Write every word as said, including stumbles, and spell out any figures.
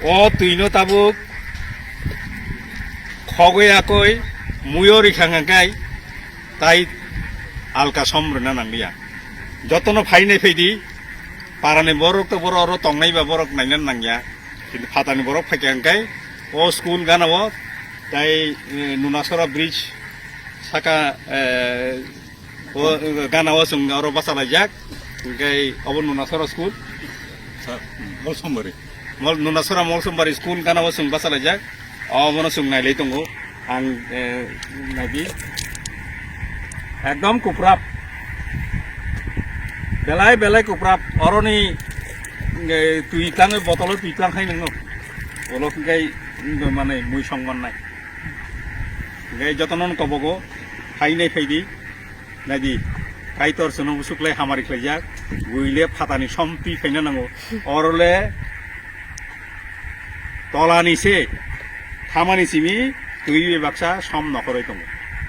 O twino tabuk khogwi akoi muiyo rikha hwnkhai tai alka som rwna nangliya. Jotono phainai phaidi, parani borok to borok oro tongnai ba borok naina nangya. Kintu phatani borok phaikha hwnkhai o school gana o tai, eh, Nunasora bridge saka, eh, o, eh, gana o chwng oro bachalaijak. Hwnkhe obo Nunasora school. Sa-, Molsombari. Mol-, Nunasora Molsombari school gana o chwng bachalaijak. Obono chwng nailai tongo. Ang, eh, naidi. Ekdom kuprap. Belai belai kuprap. Oroni, eh, twi tlang, botolo twi tlang khai nangno. Ulo hwnkhe, mane, mui song mannai. Hwnkhe jotono kobogo, phainai phaidi. Naidi, Kaitor chwngno musuklai hamari khlaijak. Buile phatani som twi phaina nango. Orole tolani se thamani simi twi bai baksa som nokhoroi tongo.